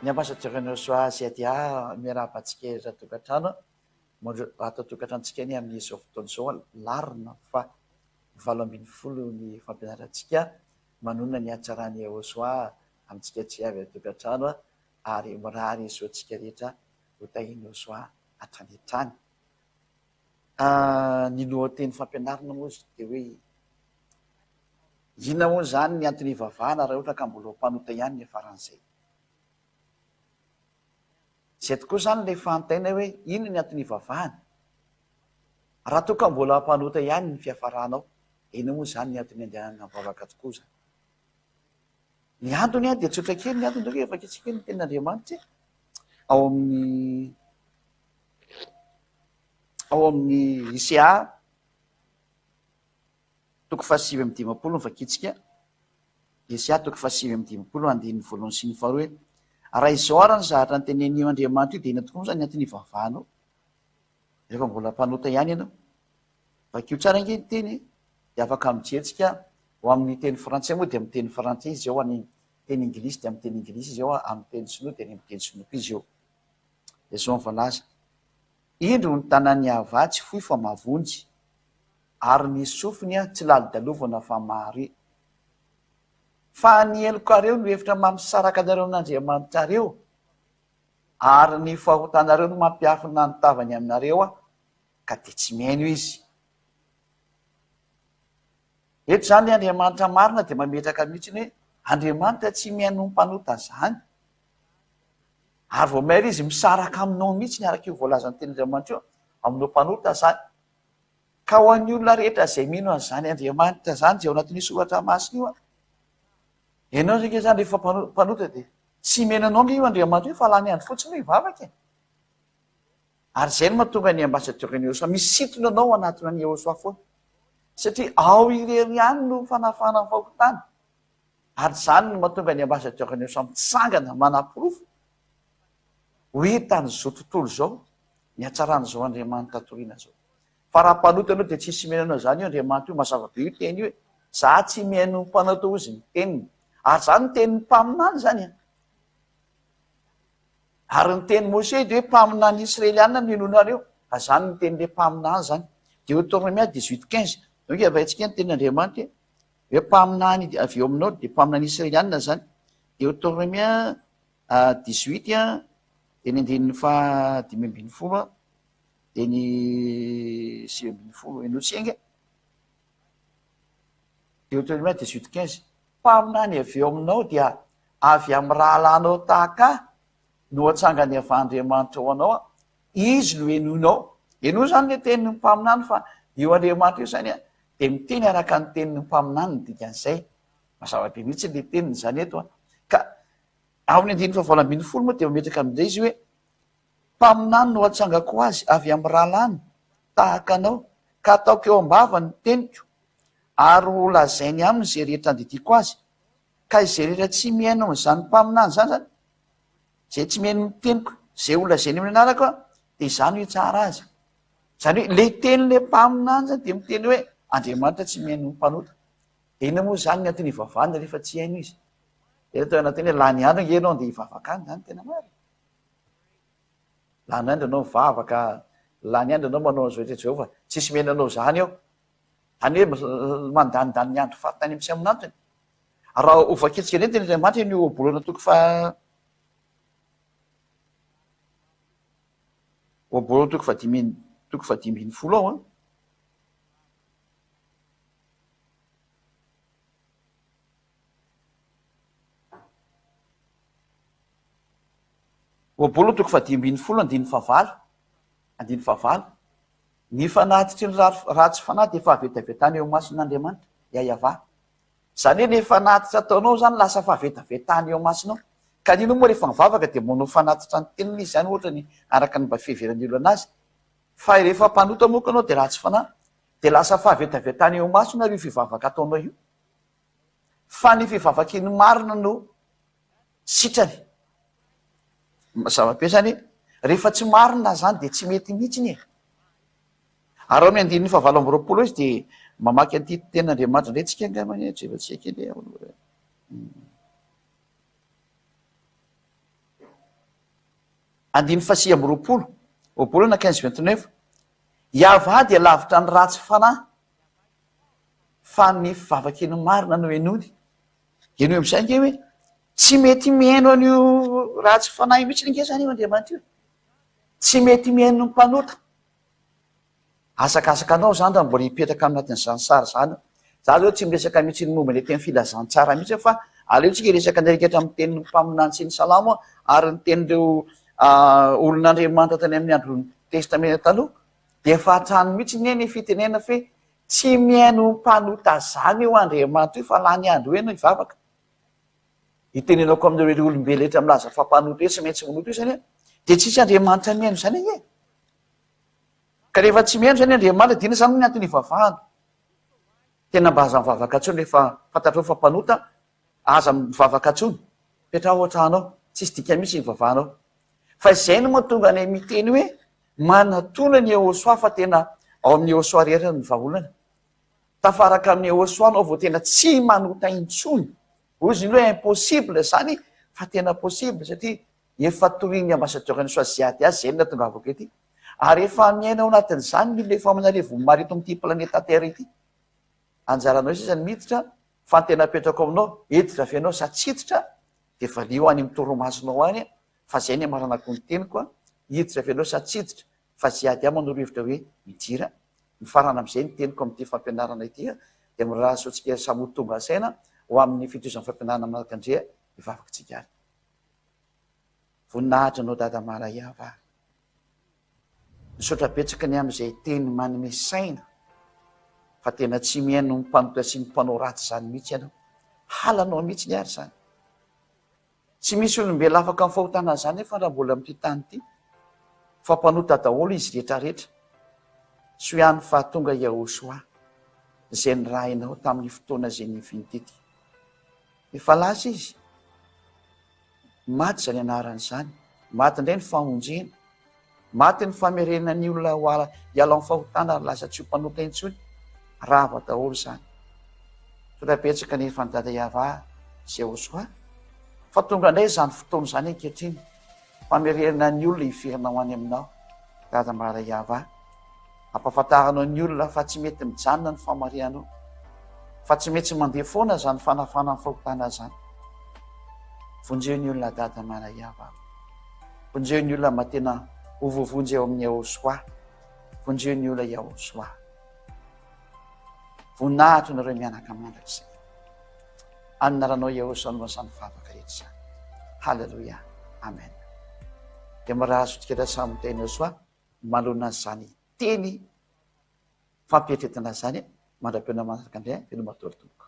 Ny Ambassadeur Nossoa CATA miarahaba antsika eto an-tokantrano. Ato an-tokantranontsika anie amin'izao fotoana izao larina fa 18 ny fampianarantsika manonona ny hatsaran'i Yehosua amintsika tsy avy an-tokantrano ary mirary soa antsika rehetra ho tahin'i Yehosua hatrany hatrany. Ny lohateny fampianarana moa dia hoe inona moa izany ny antony hivavahana raha ohatra ka mbola ho mpanota ihany ny faran'izay. Izay tokoa izany ilay fanontaniana hoe inona ny antony hivavahana? Raha toa ka mbola mpanota ihany ny fiafaranao, inona moa izany ny antony andehanana mivavaka tokoa izany? Ny antony dia tsotra kely ny antony, rehefa vakintsika ny tenin'Andriamanitra ao amin'ny ao amin'ny ICA toko faha-59 no vakintsika, Iesaia toko faha-59 andininy voalohany sy ny faharoa hoe, Raha izao ary ny zavatra notenenin'io Andriamanitra io dia inona tokoa moa izany ny antony hivavahanao rehefa mbola mpanota ihany ianao? Vakio tsara ange ny teny e! Dia afaka mijery-tsika ho amin'ny teny frantsay moa dia amin'ny teny frantsay izy eo, any teny inglisy dia amin'ny teny inglisy izy eo, amin'ny teny sinoa dia any amin'ny teny sinoa koa izy eo. Dia izao ny voalaza, Indro ny tanan'i Yavah tsy fohy fa mahavonjy, ary ny sofiny tsy lalodalovana fa mahare. Fa ny helokareo no efitra mampisaraka anareo amin'Andriamanitrareo, ary ny fahotanareo no mampiafina ny tavany aminareo, ka dia tsy mihaino Izy. Eto izany ilay Andriamanitra marina dia mametraka mihitsy ny hoe Andriamanitra tsy mihaino ny mpanota izany. Ary vao maire izy misaraka aminao mihitsy araka io voalazan'ny tenin'Andriamanitra io, aminao mpanota izany. Ka ho an'ny olona rehetra izay mino an'izany Andriamanitra izany izay ao anatin'io soratra masina io, ianao izany izany rehefa mpanota dia tsy mino anao ange io Andriamanitra io fa lany andro fotsiny hoe hivavaka e. Ary izay no mahatonga ny ambassadeur an'i Yehosua misintona anao hanatona an'i Yehosua foana. Satria ao irery ihany no fanafahana ny fahotana. Ary izany no mahatonga ny ambassadeur an'i Yehosua mitsangana manaporofo ho hitan'izao tontolo izao ny hatsaran'izao Andriamanitra toriana izao. Fa raha mpanota ianao dia tsisy mihaino anao izany io Andriamanitra io, mazava be io teny io e. Za tsy mihaino ny mpanota hozy ny teniny. Ary izany ny tenin'ny mpaminany izany an. Ary ny tenin'i Mosè dia hoe mpaminany israeliana no inoanareo. Fa izany ny tenin'ilay mpaminany izany. Deoteronomia 18, 15. Donc avaintsika ny tenin'Andriamanitra hoe mpaminany avy eo aminao dia mpaminany israeliana izany. Deoteronomia 18 dia ny andininy faha 15 dia ny 19. Henoy ange. Deoteronomia 18, 15. Mpaminany avy eo aminao dia avy amin'ny rahalahinao tahaka ahy no hatsangany avy Andriamanitra ho anao, izy no henoinao. Henoy izany ilay tenin'ny mpaminany fa io Andriamanitra io izany dia miteny araka ny tenin'ny mpaminany ny dikan'izay. Mazava be mihitsy ilay teniny izany eto an. Ka ao amin'ny andininy fahavalo ambin'ny folo moa dia mametraka amin'izay izy hoe mpaminany no hatsangako azy avy amin'ny rahalahiny tahaka anao ka hataoko eo am-bavany ny teniko ary ho lazainy aminy izay rehetra andidiako azy Ka izay rehetra tsy mihaino an'izany mpaminany izany zany, izay tsy mihaino ny teniko, izay ho lazainy amin'ny anarako an, dia izaho no hitsara azy. Izany hoe ilay tenin'ilay mpaminany zany dia miteny hoe Andriamanitra tsy mihaino ny mpanota. Dia inona moa izany ny antony hivavahana rehefa tsy haino izy? Dia atao anatin'ny hoe lany andro ange ianao andeha hivavaka any, izany tena marina. Lany andro ianao mivavaka, lany andro ianao manao an'izao rehetra izao fa tsisy mihaino anao izany eo. Izany hoe mandanindany ny andro fahatany amin'ny tsy amin'antony. Raha ho vakintsika indray ny tenin'Andriamanitra eny Ohabolana toko faha Ohabolana toko fahadimy toko fahadimy ambin'ny folo ao an. Ohabolana toko fahadimy ambin'ny folo andininy fahavalo andininy fahavalo. Ny fanatitry ny ratsy fanahy dia fahavetavetana eo imason'Andriamanitra, Yayavah. Izany hoe le fanatitra ataonao izany lasa fahavetavetana eo imasonao. Ka ny inoa moa rehefa mivavaka dia manao fanatitra ny tenany izy izany ohatra ny araka ny mba fiheveran'ny olona anazy. Fa rehefa mpanota moa ianao dia ratsy fanahy dia lasa fahavetavetana eo imasony ary io fivavaka ataonao io. Fa ny fivavaky ny marina no sitrany. Mazava be izany hoe rehefa tsy marina izany dia tsy mety mihitsy e. Ary ao amin'ny andininy fahavalo amby 20 izy dia mamaky an'ity tenin'Andriamanitra indray tsika angambany e, jerentsika kely e. Andininy faha 29, Ohabolana quinze 29, Yavah dia lavitra ny ratsy fanahy, fa ny fivavaky ny marina no henoiny. Henoy amin'izay ange hoe tsy mety mihaino an'io ratsy fanahy mihitsy ange izany io Andriamanitra io. Tsy mety mihaino ny mpanota. Asakasaka anao zany raha mbola hipetraka ao anatin'izany sary izany. Za zao tsy miresaka mihitsy ny momba ilay teny filazantsara mihitsy aho fa aleo tsika hiresaka ny rehetra amin'ny tenin'ny mpaminany sy ny salamo ary ny tenin'ireo olon'Andriamanitra tany amin'ny andron'ny testamenta taloha. Dia efa hatrany mihitsy anie ny fitenena fe tsy mihaino mpanota zany io Andriamanitra io fa lany andro eo ianao hivavaka. Itenenako aminareo ireo olombelona rehetra milaza fa mpanota hoe tsy maintsy manota io zany dia tsisy Andriamanitra mihaino izany anie. Ka rehefa tsy mihaino zany Andriamanitra dia inona zany ny antony ivavahana? Tena mba aza mivavaka intsony rehefa fantatrao fa mpanota, aza mivavaka intsony, petraho ao an-trano ao, tsisy dikany mihitsy ny ivavahanao. Fa izay no mahatonga anay miteny hoe manatona ny Yehosua fa tena ao amin'ny Yehosua irery ny vahaolana. Tafaraka amin'ny Yehosua anao vao tena tsy manota intsony. Hoy izy hoe impossible izany fa tena possible satria Efa tohin'ny ambassadeur-n'ny Swaziady azy izay no nahatongavako ety. Ary efa miaina ao anatin'izany ny olona efa aman'arivony maro eto amin'ity planeta Terre ity. Anjaranao sisa ny miditra fa ny tena apetrako aminao, hiditra ve ianao sa tsy hiditra dia valio any amin'ny torimasonao any fa izay ny amaranako ny teniko a, hiditra ve ianao sa tsy hiditra fa Ziady ahy manoro hevitra hoe midira. Mifarana amin'izay ny teniko amin'ity fampianarana ity dia mirary soa antsika samy ho tonga saina ho amin'ny fitohizan'ny fampianarana manaraka indray hivavaka antsika ary. Voninahitra anao Dada Malaiava a! Misaotra betsaka ny amin'izay teny manome saina fa tena tsy mihaino ny mpanota sy ny mpanao ratsy izany mihitsy ianao. Halanao mihitsy ary izany. Tsy misy olombelona afaka amin'ny fahotana an'izany nefa raha mbola amin'ity tany ity. Fa mpanota daholo izy rehetra rehetra. Soa ihany fa tonga Yahoshua izay nirahinao tamin'ny fotoana izay niaviany tety. Efa lasa izy. Maty izany anarana izany. Maty indray ny famonjena. Maty ny famerenana ny olona ho ala hiala amin'ny fahotana ary lasa tsy ho mpanota intsony. Rava daholo izany. Tonga betsaka anefa an'i Dada Yavah sy Yahoshuah fa tonga indray izany fotoana izany ankehitriny famerenana ny olona hiverina ho any aminao Dada Mara Yavah. Ampahafantaranao ny olona fa tsy mety mijanona ny famarihanao, fa tsy maintsy mandeha foana izany fanafana ny fahotana izany. Vonjeo ny olona Dada Malaiava. Vonjeo ny olona mba tena ho voavonjy ao amin'ny Yahosoa. Vonjeo ny olona Yahosoa. Voninahitro nareo mianaka mandrakizay. Anaranao Yahosoa no izany vavaka rehetra izany. Haleloia. Amen. Dia mirary soa samy teny Yahosoa. manoloana an'izany teny fampietretana izany mandra-pihaona manaraka indray veloma daholo tompoko.